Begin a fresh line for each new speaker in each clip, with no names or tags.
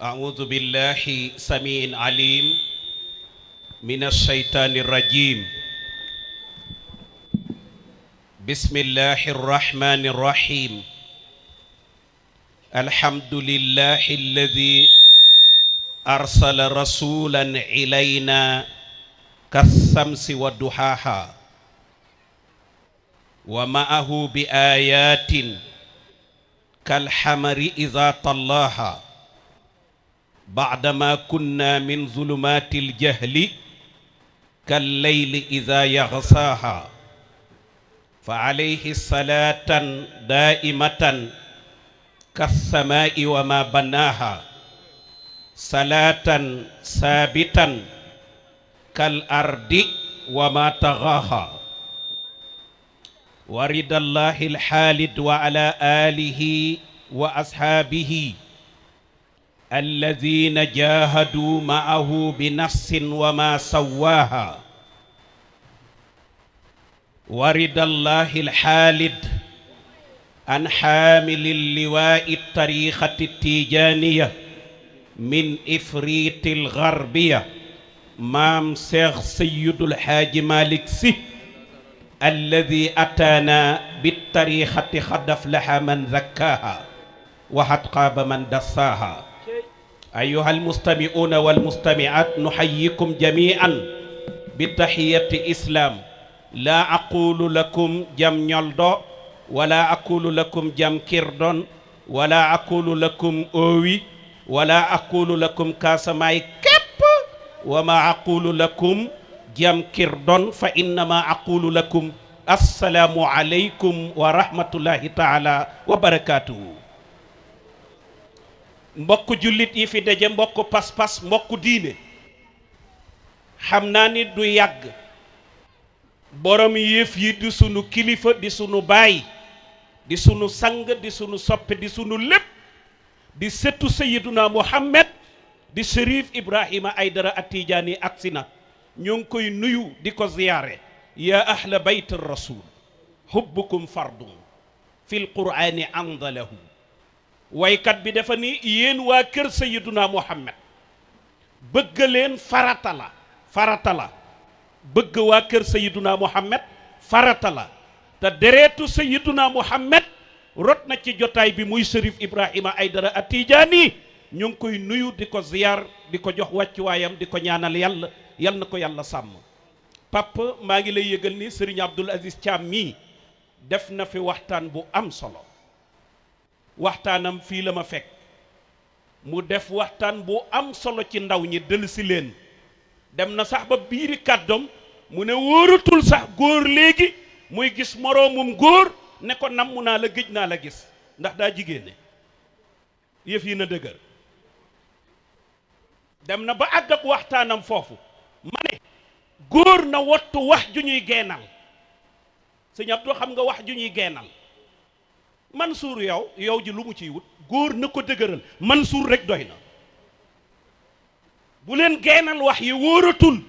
أعوذ بالله سميع عليم من الشيطان الرجيم بسم الله الرحمن الرحيم الحمد لله الذي أرسل رسولا إلينا كالشمس وضحاها ومعه بآيات كالحمر إذا طلاها بعدما كنا من ظلمات الجهل كالليل إذا يغشاها فعليه صلاة دائمة كالسماء وما بناها صلاة ثابتا كالأرض وما طغاها ورد الله الحالد وعلى آله وأصحابه الذين جاهدوا معه بنفس وما سواها ورد الله الحالد عن حامل اللواء الطريقة التيجانية من إفريت الغربية مام شيخ سيد الحاج مالك سي الذي أتانا بالطريقة قد أفلح من زكاها وقد خاب من دساها أيها المستمعون والمستمعات نحييكم جميعا بتحية الإسلام لا أقول لكم جم نيولدو ولا أقول لكم جم كيردون ولا أقول لكم أوي ولا أقول لكم كاسماي كيب وما أقول لكم جم كيردون فإنما أقول لكم السلام عليكم ورحمة الله تعالى وبركاته mbokk jullit yi fi daje mbokk pas-pas mbokk diine xam naa ni du yàgg borom yëf yi di sunu kilifa di sunu baay di sunu sang di sunu soppe di sunu lépp di sëtu Sayyiduna Muhammad di CHERIF Ibrahima Aydara At-Tijaani agsi na ñu ngi koy nuyu di ko ziyaare yaa ahla bayt rasul hubbukum fardun fil qur'ani andalahu waykat bi dafa ni yéen waa kër Sayyiduna Muhammad bëgg leen farata la bëgg waa kër Sayyiduna Muhammad farata la te deretu Sayyiduna Muhammad rot na ci jotaay bi muy CHERIF Ibrahima Aydara At-Tijaani ñu ngi koy nuyu di ko ziyaar di ko jox wàccuwaayam di ko ñaanal yàlla yal na ko yàlla sàmm papa maa ngi lay yëgal ni Serigne Aziz Thiam mii def na fi waxtaan bu am solo waxtaanam fii la ma fekk mu def waxtaan bu am solo ci ndaw ñi del si leen dem na sax ba biiri kàddoom mu ne wóoratul sax góor léegi muy gis moroomum góor ne ko namm naa la gëj naa la gis ndax daa jigéene yëf yi na dëgër dem na ba àgg ak waxtaanam foofu ma ne góor na wattu wax ju ñuy geenal sëñ Abdou xam nga wax ju ñuy geenal Mansour yow ji lu mu ciy wut góor na ko dëgëral Mansour rek doy na bu leen geenal wax yi wóoratul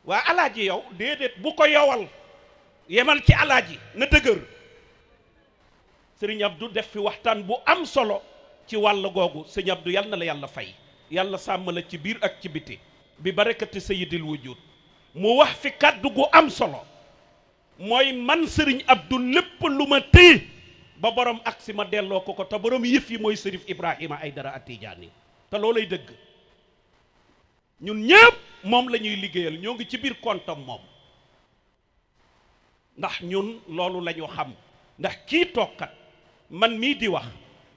waa alaaji yow déedéet bu ko yowal yemal ci alaaji na dëgër sëriñ Abdou def fi waxtaan bu am solo ci wàll googu sëñ Abdou yal na la yàlla fay yàlla sàmm la ci biir ak ci biti bi barakati sayyidil wujud mu wax fi kàddu gu am solo mooy man sëriñ Abdou lépp lu ma téye ba borom aksi ma delloo ko te borom yëf yi mooy CHERIF Ibrahima Aydara At-Tijaani te loolay dëgg ñun ñëpp moom la ñuy liggéeyal ñoo ngi ci biir kontam moom ndax ñun loolu la ñu xam ndax kii toogkat man mii di wax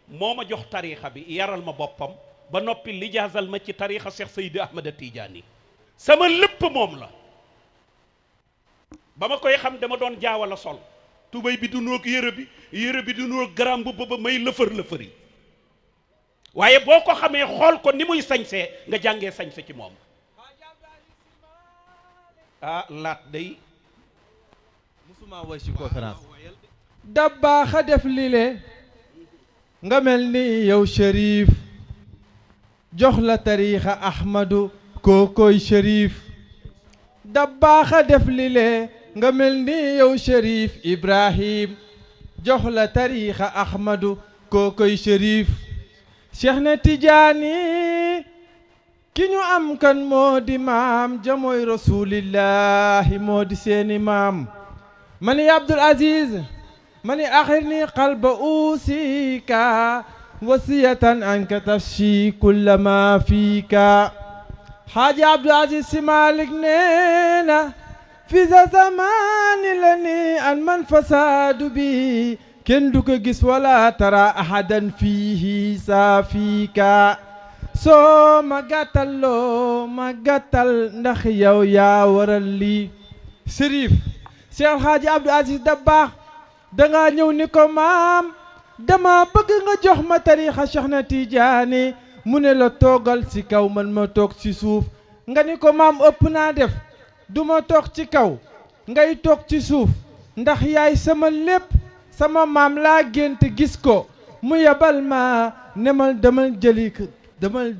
moo ma jox tariixa bi yaral ma boppam ba noppi lijaasal ma ci tariixa Cheikh Seydi Ahmed At-Tijaani sama lépp moom la ba ma koy xam dama doon jaawala sol tubéy bi du nuroog yére bi du nuroog garam bu ba may lëfër-lëfëri waaye boo ko xamee xool ko ni muy sañsee nga jàngee sañse ci moom laat day
musuma way ci conférence
DABAKH a def lile nga mel ni yow CHERIF jox la tariixa Ahmadu kookoy CHERIF DABAKH a def lile nga mel ni yow CHERIF Ibrahim jox la tariixa Ahmadu kookoy CHERIF Cheikh na Tijaani ki ñu am kan moo di maam ja mooy rasulillahi moo di seeni maam mani Abdul Aziz mani axirni qalba usika wasiyatan anka tafshi kulla ma fika Haaji Abdul Aziz Si Malik neena fi za zamani la ni an man fasadu bi kenn du ko gis wala tara ahadan fihi saafika soo ma gàttaloo ma gàttal ndax yow yaa waral lii Chérif Cheikh Haaji Abdou Aziz Dabakh danga ñëw ni ko maam dama bëgg nga jox ma tariixa Cheikh na Tijaani mu ne la toogal ci kaw man ma toog ci suuf nga ni ko maam ëpp naa def du ma toog ci kaw ngay toog ci suuf ndax yaay sama lépp sama maam laa gént gis ko mu yebal ma nemal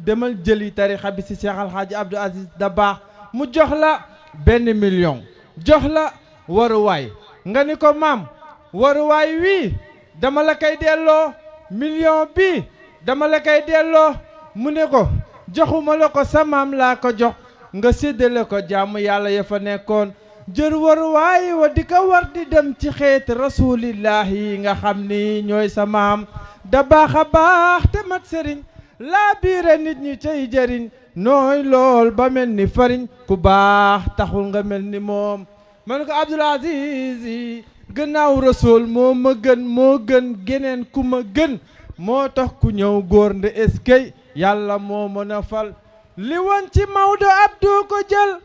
demal jëli tarixa bi ci Cheikh Al Hadji Abdou Aziz Dabakh mu jox la 1 million jox la waruwaay nga ni ko maam waruwaay wii dama la koy delloo million bi dama la koy delloo mu ne ko joxuma la ko sa maam laa ko jox nga séddale ko jaamu yàlla ya fa nekkoon jër waruwaay wa di ko war di dem ci xeet rasulillahi nga xam ni ñooy sa maam da baax a baax te mat sëriñ laa biire nit ñi cay jëriñ nooy lool ba mel ni fariñ ku baax taxul nga mel ni moom man ko Abdul Aziz yi gannaaw rasul moo ma gën moo gën geneen ku ma gën moo tax ku ñëw góor nde eskay yàlla moo mën a fal li woon ci Maodo Abdou ko jël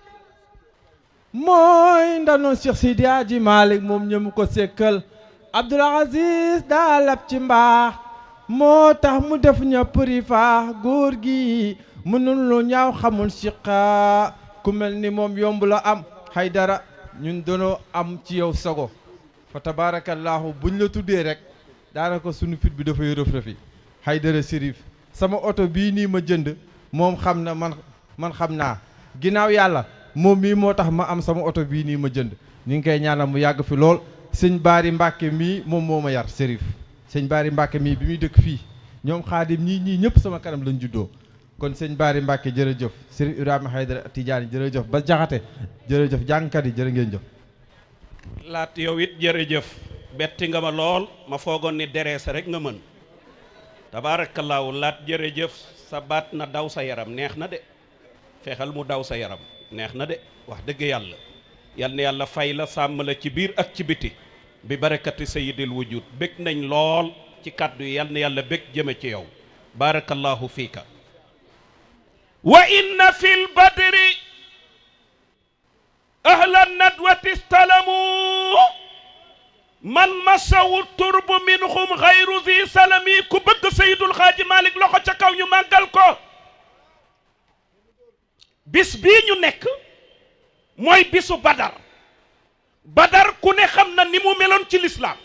mooy ndano Cheikh Sidi Hadji Malick moom ñëmu ko sekkal Abdul Aziz daa lab ci mbaax moo tax mu def ñëpp rifaax góor gi mënul lu ñaaw xamul siqa ku mel ni moom yomb la am Haydara ñun doonoo am ci yow sago fa tabarakallahu buñ la tuddee rek daanaka sunu fit bi dafay rëf-rëfi Haydara Chérif sama oto bii nii ma jënd moom xam na man xam naa ginnaaw yàlla moom mii moo tax ma am sama oto bii nii ma jënd ñu ngi koy ñaanal mu yàgg fi lool sëñ Baari Mbàkke mii moom moo ma yar Chérif sëñ Baari Mbàkke mii bi muy dëkk fii ñoom xaadim ñii ñëpp sama kanam lañ juddoo kon sëñ Baari Mbàkke jërëjëf Chérif Ibrahima Haydara Tidiane jërëjëf ba jaxate jërëjëf jàngkat yi jërë ngeen jëf
laat yow it jërëjëf betti nga ma lool ma foogoon ni dereese rek nga mën tabaarakallaahu laat jërëjëf sa baat na daw sa yaram neex na de fexeel mu daw sa yaram neex na de wax dëgg yàlla yal na yàlla fay la sàmm la ci biir ak ci biti bi barakati sayyidil wujud bég nañ lool ci kàddu yi yal na yàlla bég jëme ci yow barakallahu fiika wa inna fil badri ahla nadwati istalamu man masawu turbu minhum xayru zi salami ku bëgg Seydul Xaaji Malik loxo ca kaw ñu màggal ko bis bii ñu nekk mooy bisu badar badar ku ne xam na ni mu meloon ci lislaam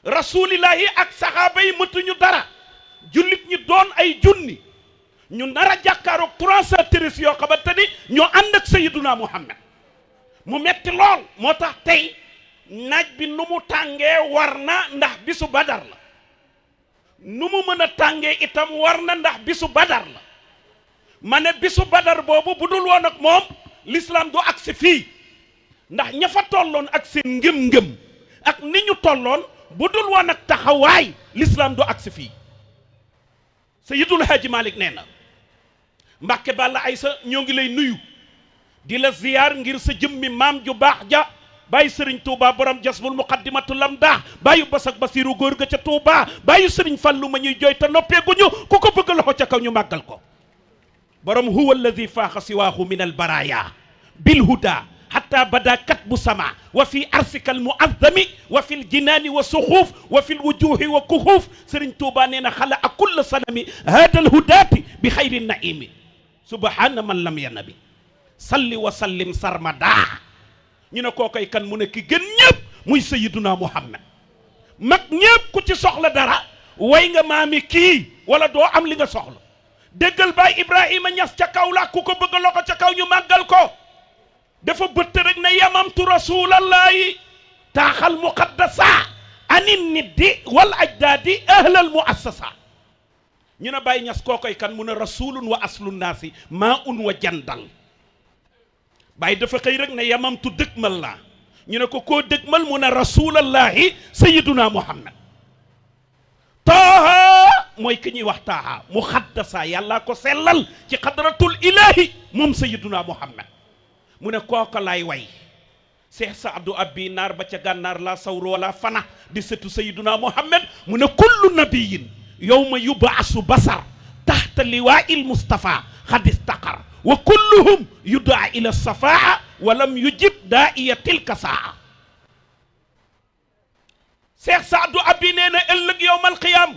rasulillahi ak saxaaba yi mëtuñu dara jullit ñi doon ay junni ñu nar a jàkkaaroog 313 yoo xamante ni ñoo ànd ak Sayyiduna Muhammad mu metti lool moo tax tey naaj bi nu mu tàngee war na ndax bisu badar la nu mu mën a tàngee itam war na ndax bisu badar la ma ne bisu badar boobu bu dul woon ak moom l'islam du agsi fii ndax ña fa tolloon ak seen ngëm-ngëm ak ni ñu tolloon bu dul woon ak taxawaay l'islam du agsi fii Sayyidul Haaji Malik nee na Mbàkke Balla Aysa ñoo ngi lay nuyu di la ziyaar ngir sa jëmmi maam ju baax ja bàyyi sëriñ Touba borom jasbul muqaddimatu lam daa bàyyi bas ak basiru góor ga ca Touba bàyyi sëriñ Fallu ma ñuy jooy te noppeeguñu ku ko bëgg loxo ca kaw ñu màggal ko borom huwa alladi faaxa siwaahu min al baraya bil huda hatta bada katbu sama wa fi arsika al muazzami wa fi l jinaani wa suxuuf wa fi l wujuhi wa kuhuuf sëriñ Touba nee na xala a kulla sanami hada al hudaati bi xayri naimi subhana man lam yanabi salli wa sallim sarmada ñu ne koo koy kan mu ne ki gën ñëpp muy Sayyiduna Muhammad mag ñëpp ku ci soxla dara way nga maami kii wala doo am li nga soxla déggal baay Ibrahima Ñas ca kaw la ku ko bëgg loxo ca kaw ñu màggal ko dafa bëtt rek ne yamamtu rasulallahi taaxal muqaddasa anin niddi wal ajdaadi ahlal muassasa ñu ne Baye Ñas kookoy kan mu ne rasulun wa aslu naasi maa un wa jandal Baye dafa xëy rek ne yamamtu dëgmal laa ñu ne ko koo dëgmal mu ne rasulallahi sayyiduna muhammad taaha mooy ki ñuy wax taaha mu xaddasa yàlla ko sellal ci xadratul ilahi moom sayyiduna muhammad mu ne kooka lay way Cheikh Saadu Abi naar ba ca gànnaar la sawru wala fana di sëtu sayyiduna muhammad mu ne kullu nabiyin yawma yubaasu basar taxta liwaa'il mustafa xad istaqar wa kulluhum yudaa ila safaa wa lam yujib daaiya tilka saa Cheikh Saadu Abi nee na ëllëg yowmal qiyaam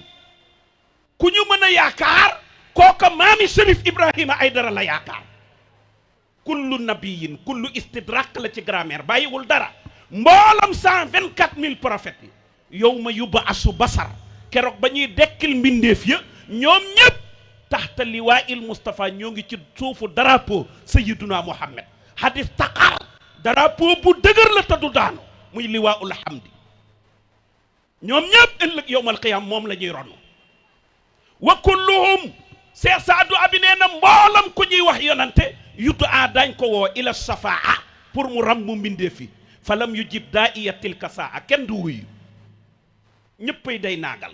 ku ñu mën a yaakaar kooka maami Cherif Ibrahima Aydara la yaakaar kullu nabiyin kullu istidrak la ci grammaire bàyyiwul dara mboolam 124 000 prophètes yi yawma yubaasu basar keroog ba ñuy dekkil mbindeef ya ñoom ñëpp taxta liwaa'il Mustafa ñoo ngi ci suufu drapeau sayyiduna Muhammad hadis taqar drapeau bu dëgër la taddu daanu muy liwaa'ul hamdi ñoom ñëpp ëllëg yowmal qiyaam moom la ñuy ron wa kulluhum Cheikh Saadu Abi nee na mboolam ku ñuy wax yonante yudaa dañ ko woo ila safaa pour mu ram mu mbindeef yi falam yujib daaiya tilka saa kenn du wuyu ñëppay day naagal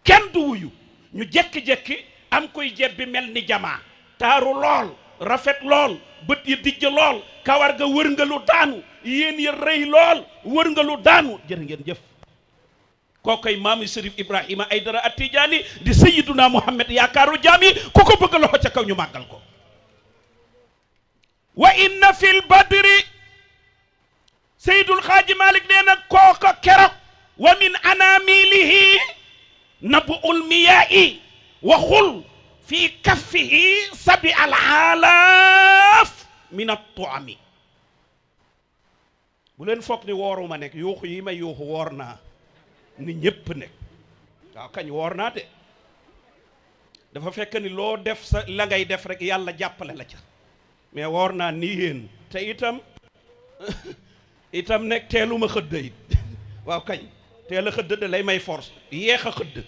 kenn du wuyu ñu jekki-jekki am koy jebbi mel ni jamaa taaru lool rafet lool bët yi dijj lool kawar ga wërngalu daanu yéen ya rëy lool wërngalu daanu jërë ngeen jëf kookoy maamu Cherif Ibrahima Aydara At-Tijaani di sayyiduna Muhammad yaakaaru jaam yi ku ko bëgg loxo ca kaw ñu màggal ko wa inna fil badri Seydul Xaaji Malik nee na kooka keroog wa min anamilihi nabul miyaa'i wa xul fi kaffihi sabi al alaaf min at-tu'ami bu leen foog ni wooruma nekk yuuxu yi may yuuxu woor naa ni ñépp nekk waaw kañ woor naa de dafa fekk ni loo def sa la ngay def rek yàlla jàppale la ca mais woor naa ni yéen te itam nekk teeluma xëdd it waaw kañ teel a xëdd da lay may force yeex a xëdd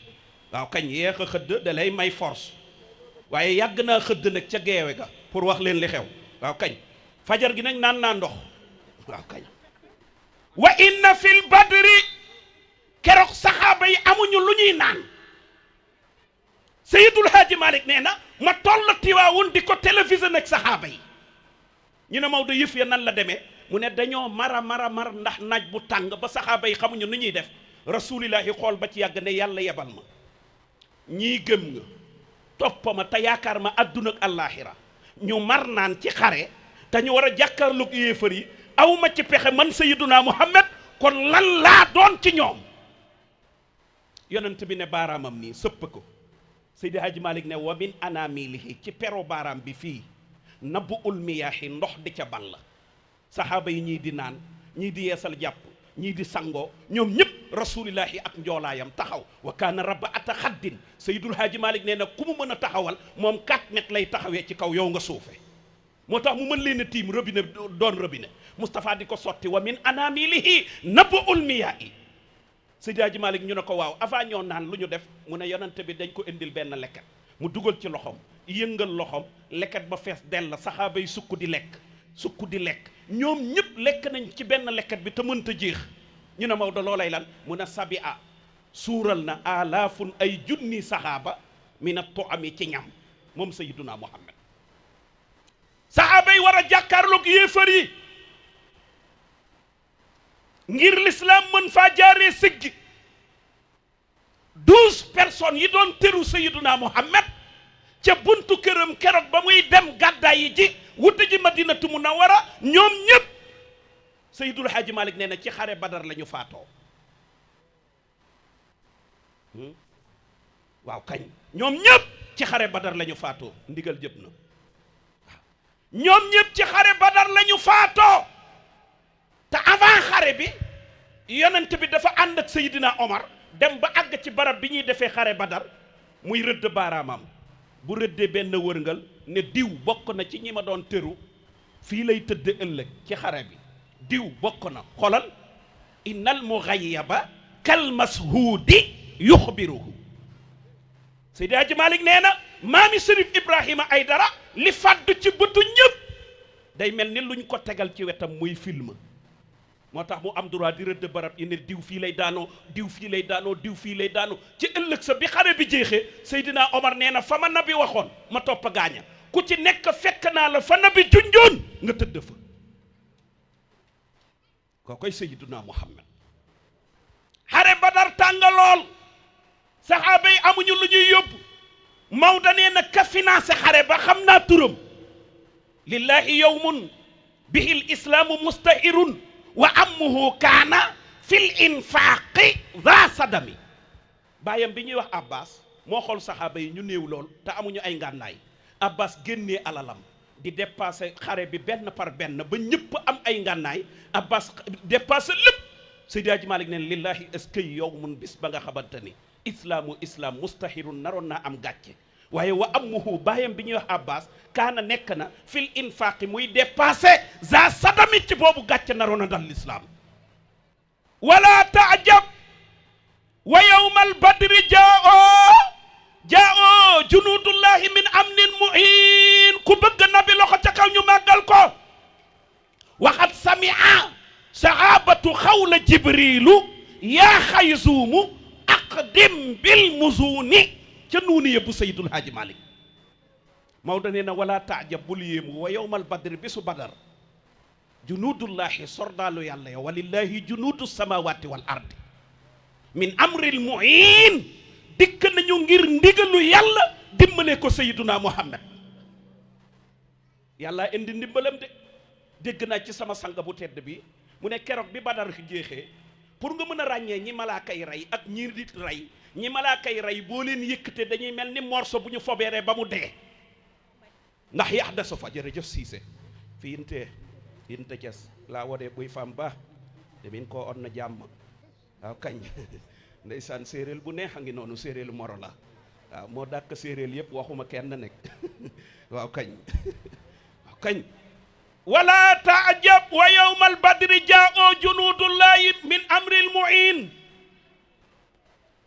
waaw kañ yeex a xëdd da lay may force waaye yàgg naa xëdd nag ca geewe ga pour wax leen li xew waaw kañ fajar gi nag naan naa ndox waaw kañ wa inna fil badri keroog saxaaba yi amuñu lu ñuy naan Seydul Haaji Malik nee na ma toll Tiwaawun di ko télévisé nag saxaaba yi ñu ne Maodo yëf ya nan la demee mu ne dañoo mar ndax naaj bu tàng ba saxaaba yi xamuñu nu ñuy def rasulillahi xool ba ci yàgg ne yàlla yebal ma ñii gëm nga topp ma te yaakaar ma adduna ak àllaaxira ñu mar naan ci xare te ñu war a jàkkaarloog yéefar yi aw ma ci pexe man sayyiduna Muhammad kon lan laa doon ci ñoom yonent bi ne baaraamam nii sëpp ko Seydi Hadji Malick ne wa min anamilihi ci pero baaraam bi fii nabu ul miyaahi ndox di ca ball saxaaba yi ñii di naan ñii di yeesal jàpp ñii di sangoo ñoom ñëpp rasulillahi ak njoolaayam taxaw wa kaana rabba ata xaddin Seydul Haaji Malick nee na ku mu mën a taxawal moom 4 mètres lay taxawee ci kaw yow nga suufe moo tax mu mën leen a tiim robinet doon robinet Moustapha di ko sotti wa min anamilihi nabu ul miyaahi Seydi Haaji Malick ñu ne ko waaw avant ñoo naan lu ñu def mu ne yonante bi dañ ko indil benn leket mu dugal ci loxoom yëngal loxoom leket ba fees dell saxaaba yi sukk di lekk ñoom ñëpp lekk nañ ci benn leket bi te mënta jeex ñu ne Maodo loolay lan mu ne sabi a suural na alaafun ay junni saxaaba mina tu'ami ci ñam moom sayyiduna Muhammad saxaaba yi war a jàkkaarloog yéefar yi ngir l'islam mën faa jaaree sëggi 12 personnes yi doon teru sayyiduna Muhammad ca buntu këram keroog ba muy dem gàddaay yi ji wuti ji Madinatu Munawwara ñoom ñëpp Seydul Haaji Malik nee na ci xare Badar la ñu faatoo waaw kañ ñoom ñëpp ci xare Badar la ñu faatoo ndigal jëpp na waaw ñoom ñëpp ci xare Badar la ñu faatoo te avant xare bi yonent bi dafa ànd ak Seydina Omar dem ba àgg ci barab bi ñuy defee xare Badar muy rëdd baaraamam bu rëddee benn wërngal ne diw bokk na ci ñi ma doon tëru fii lay tëdd ëllëg ci xare bi diw bokk na xolal innal mughayyaba kal mashuudi yuxbiruhu Seydi Hadji Malick nee na maami Chérif Ibrahima Aïdara li fàddu ci bëtu ñëpp day mel ni luñ ko tegal ci wetam muy film moo tax mu am droit di rëdd barab yi ne diw fii lay daanoo diw fii lay daanoo diw fii lay daanoo ci ëllëg sa bi xare bi jeexee Seydina Omar nee na fa ma nabi waxoon ma topp gaaña ku ci nekk fekk naa la fa nabi junjoon nga tëdd fa koo koy Seydina Muhammad xare Badar tàng lool saxaaba yi amuñu lu ñuy yóbbu Maodo nee na ka financé xare ba xam naa turam lillahi yawmun bihi l islaamu mustahirun wa ammuhu kaana fil infaaqi za sadami baayam bi ñuy wax Abbas moo xool saxaaba yi ñu néew lool te amuñu ay ngànnaay Abbas génnee alalam di dépassé xare bi benn par benn ba ñëpp am ay ngànnaay Abbas dépassé lépp Seydi Hadji Malick neen lillahi eskay yow mun bis ba nga xamante ni islaam mustahirun naroon naa am gàcce waaye wa ammuhu baayam bi ñuy wax Abbas kaana nekk na fil infaaqi muy dépassé za sadami ci boobu gàcce naroon a dal l'islam wala taajab wa yawmal badri jaao junuudullahi min amnin muhin ku bëgg nabi loxo ca kaw ñu màggal ko waxat samia sahabatu xawla jibrilu yaa xayzuumu aqdim bil muzuni ca nuuni yëbbu Seydul Haaji Malick Maodo nee na wala taajab bul yéemu wa yowmal badri bisu badar junuudullahi sordaalu yàlla ya walillahi junuudu samawati wal ardi min amril muin dikk nañu ngir ndigalu yàlla dimbale ko Seyduna Muhammad yàlla indi ndimbalam de dégg naa ci sama sang bu tedd bi mu ne keroog bi badar jeexee pour nga mën a ràññee ñi malaaka yi rey ak ñi nit rey ñi malaaka yi rey boo leen yëkkate dañuy mel ni morso bu ñu fobeeree ba mu dee ndax yax da so fa jërëjëf siise fi yinte ces laa wodee buy fam ba demin ko on na jàmm waaw kañ ndeysaan séeréel bu neex a ngi noonu séeréelu moro la waaw moo dàkk séeréel yëpp waxuma kenn nekk waaw kañ waaw kañ wala taajab wa yawmal badri jaao junuudullahi min amril muin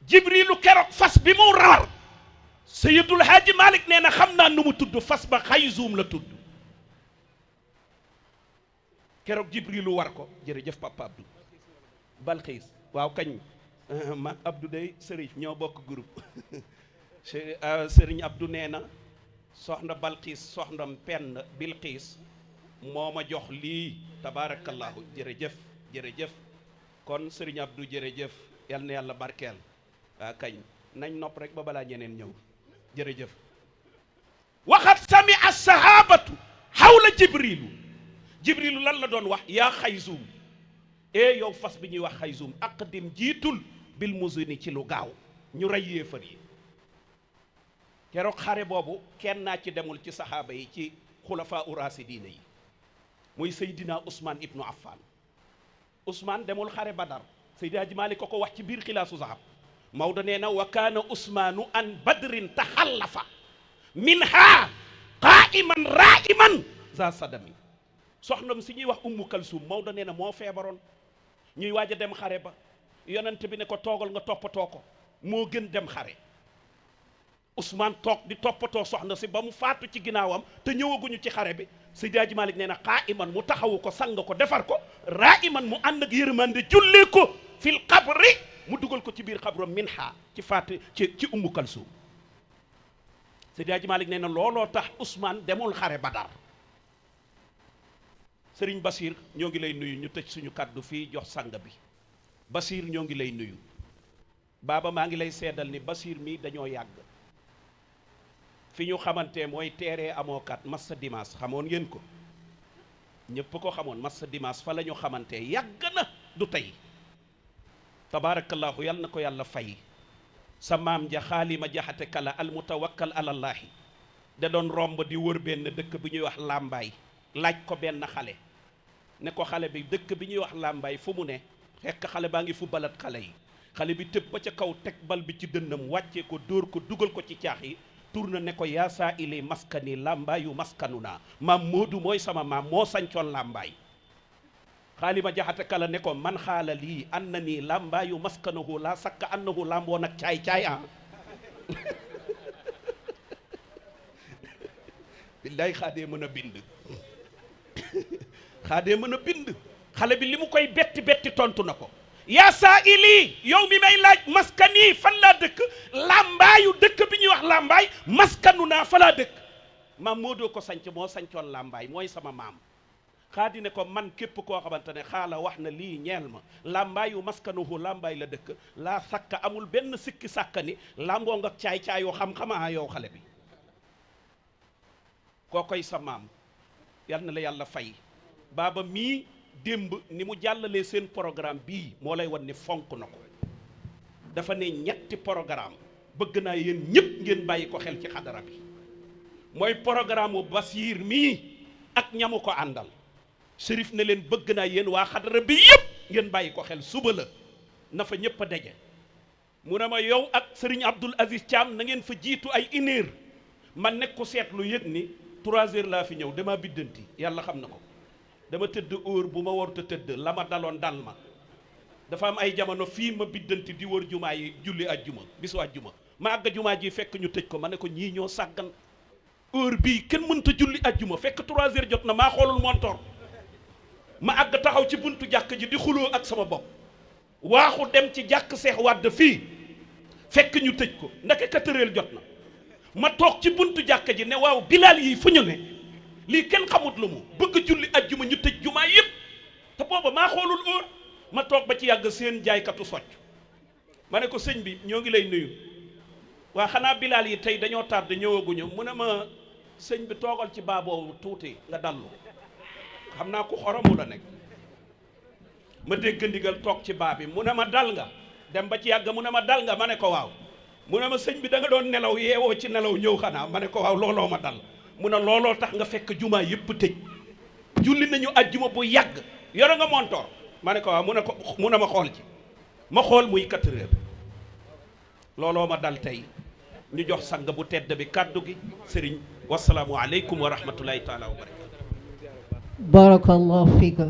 jibrilu keroog fas bi mu rawar Seydul Haaji Malick nee na xam naa nu mu tudd fas ba xayzuum la tudd keroog jibrilu war ko jërëjëf papa Abdou Balxiis waaw kañ ma Abdou day Chérif ñoo bokk groupe Sëriñ Abdou nee na soxna Balxiis soxna Penn Bilxiis moo ma jox lii tabarakallahu jërëjëf jërëjëf kon Sëriñ Abdou jërëjëf yal na yàlla barkeel waa kañ nañ nopp rek ba balaa ñeneen ñëw jërëjëf waxat sami as-sahabatu xawla jibrilu lan la doon wax yaa xayzuum yow fas bi ñuy wax xayzuum aqdim jiitul bil muzuni ci lu gaaw ñu rey yéefar yi keroog xare boobu kenn naa ci demul ci saxaaba yi ci xulafaa u raasidiina yi muy Seydina Ousmane ibnu Affan Ousmane demul xare Badar Seydi Hadji Malick ko wax ci biir xilaasu zahab Maodo nee na wa kaana Ousmaanu an badrin taxallafa minha qaiman raiman za sadami soxnam si ñuy wax ummu kalsum Maodo nee na moo feebaroon ñuy waaj a dem xare ba yonent bi ne ko toogal nga toppatoo ko moo gën dem xare Ousmane toog di toppatoo soxna si ba mu faatu ci ginnaawam te ñëwaguñu ci xare bi Seydi Hadji Malick nee na qaiman mu taxawu ko sang ko defar ko raiman mu ànd ak yërmande jullee ko fil qabri mu dugal ko ci biir xabrom minha ci faatu ci ummu kalsum Seydi Hadji Malick nee na looloo tax Ousmane demul xare Badar Sëriñ Basir ñoo ngi lay nuyu ñu tëj suñu kàddu fii jox sang bi Basir ñoo ngi lay nuyu baaba maa ngi lay seedal ni Basir mi dañoo yàgg fi ñu xamante mooy teeree amookat massa dimanche xamoon ngeen ko ñëpp ko xamoon massa dimanche fa la ñu xamante yàgg na du tey tabarakallahu yal na ko yàlla fay sa maam ja xaalima jaxate kala al mutawakkal alallaahi da doon romb di wër benn dëkk bi ñuy wax làmbaay laaj ko benn xale ne ko xale bi dëkk bi ñuy wax làmbaay fu mu ne fekk xale baa ngi fu balat xale yi xale bi tëb ba ca kaw teg bal bi ci dënnam wàccee ko dóor ko dugal ko ci caax yi tourna ne ko yaa saa ili maskani làmbaayu maskanu naa maam Moodu mooy sama maam moo sañcoon làmbaay xaalima jaxate kala ne ko man xaala lii an na nii làmbaayu maskanahu laa sakka annahu làmboo nag caay-caay billaay xaadee mën a bind xaadee mën a bind xale bi li mu koy betti betti tontu na ko yaa saa ili yow mi may laaj maskani fan laa dëkk làmbaayu dëkk bi ñuy wax làmbaay maskanu naa fa laa dëkk maam moo doo ko sanc moo sancoon làmbaay mooy sama maam xaadi ne ko man képp koo xamante ne xaala wax na lii ñeel ma làmbaayu maskanuhu làmbaay la dëkk laa sakka amul benn sikki sàkka ni làmboo nga caay-caayoo xam-xamaa yow xale bi koo koy sa maam yal na la yàlla fay baaba mii démb ni mu jàllalee seen programme bii moo lay wan ni fonk na ko dafa ne ñetti programme bëgg naa yéen ñëpp ngeen bàyyi ko xel ci xadara bi mooy programme u Basiir mii ak ñamu ko àndal Chérif ne leen bëgg naa yéen waa xadara bi yëpp ngeen bàyyi ko xel suba la na fa ñëpp a daje mu ne ma yow ak Serigne Abdoul Aziz Thiam na ngeen fa jiitu ay 1 heure man nekk ku seetlu yëg ni 3 heures laa fi ñëw dama biddanti yàlla xam na ko dama tëdd heure bu ma warut a tëdd la ma daloon dal ma dafa am ay jamono fii ma biddanti di wër jumaa yi julli ajjuma bisu ajjuma ma àgg jumaa ji fekk ñu tëj ko ma ne ko ñii ñoo sàggan heure bii kenn mënta julli ajjuma fekk 3 heures jot na maa xoolul montor ma àgg taxaw ci buntu jàkk ji di xuloo ak sama bopp waaxu dem ci jàkk Seex Wàdd fii fekk ñu tëj ko ndake 4 heures jot na ma toog ci buntu jàkk ji ne waaw bilaal yi fu ñu ne lii kenn xamut lu mu bëgg julli ajjuma ñu tëj jumaa yëpp te booba maa xoolul heure ma toog ba ci yàgg seen jaaykatu socc ma ne ko sëñ bi ñoo ngi lay nuyu waa xanaa bilaal yi tey dañoo tardé ñëwaguñu mu ne ma sëñ bi toogal ci baaboobu tuuti nga dallu xam naa ku xoromu la nekk ma dégg ndigal toog ci baa bi mu ne ma dal nga dem ba ci yàgg mu ne ma dal nga ma ne ko waaw mu ne ma sëñ bi da nga doon nelaw yeewoo ci nelaw ñëw xanaa ma ne ko waaw looloo ma dal mu ne looloo tax nga fekk jumaa yëpp tëj julli nañu ajjuma bu yàgg yore nga montoor ma ne ko waaw mu ne ma xool ci ma xool muy 4 heures looloo ma dal tey ñu jox sang bu tedd bi kàddu gi sëriñ wasalaamu aleykum wa rahmatullahi taala wa barakatu
barakallahu fika